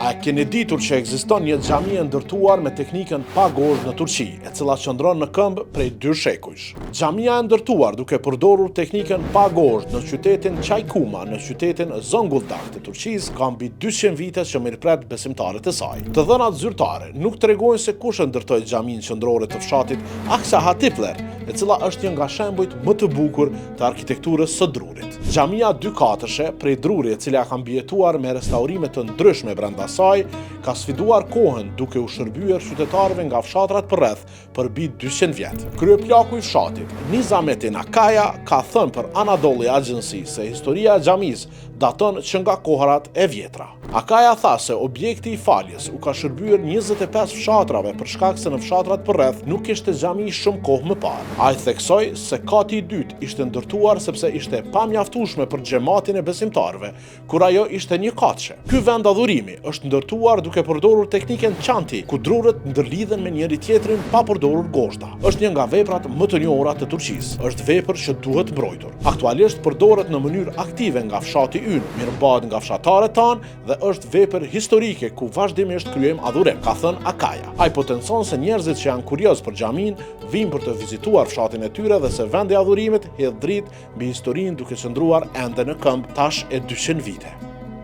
A e keni ditur që ekziston një xhami e ndërtuar me teknikën pa gozhdë në Turqi, e cila qëndron në këmbë prej dy shekujsh? Xhamia e ndërtuar duke përdorur teknikën pa gozhdë në qytetin Çaykuma në qytetin Zonguldak të Turqisë ka mbi 200 vite që mirëpret besimtarët e saj. Të dhënat zyrtare nuk tregojnë se kush e ndërtoi xhaminë qendrore të fshatit Aksahatipler, e cila është një nga shembujt më të bukur të arkitekturës së drurit. Xhamia dykatëshe prej druri e cila ka mbijetuar me restaurime të ndryshme brenda saj, ka sfiduar kohën duke u shërbyer qytetarëve nga fshatrat përreth për mbi 200 vjet. Kryeplaku i fshatit, Nizamettin Akaya, ka thënë për Anadolu Agency se historia e xhamisë daton që nga kohërat e vjetra. Akaya tha se objekti i faljes u ka shërbyer 25 fshatrave për shkak se në fshatrat përreth nuk kishte xhami shumë kohë më parë. Ai theksoi se kati i dytë ishte ndërtuar sepse ishte e pamjaftueshme për xhematin e besimtarëve, kur ajo ishte njëkatëshe. Ky vend adhurimi është ndërtuar duke përdorur teknikën çanti, ku drurët ndërlidhen me njëri-tjetrin pa përdorur gozhda. Është një nga veprat më të njohura të Turqisë. Është vepër që duhet mbrojtur. Aktualisht përdoret në mënyrë aktive nga fshati ynë, mirëmbahet nga fshatarët tanë dhe është vepër historike ku vazhdimisht kryejmë adhurim, ka thënë Akaya. Ai potencon se njerëzit që janë kurioz për xhaminë vijnë për të vizituar fshatin e tyre dhe se vendi i adhurimit hedh dritë mbi historinë duke qëndruar ende në këmbë tash e 200 vite.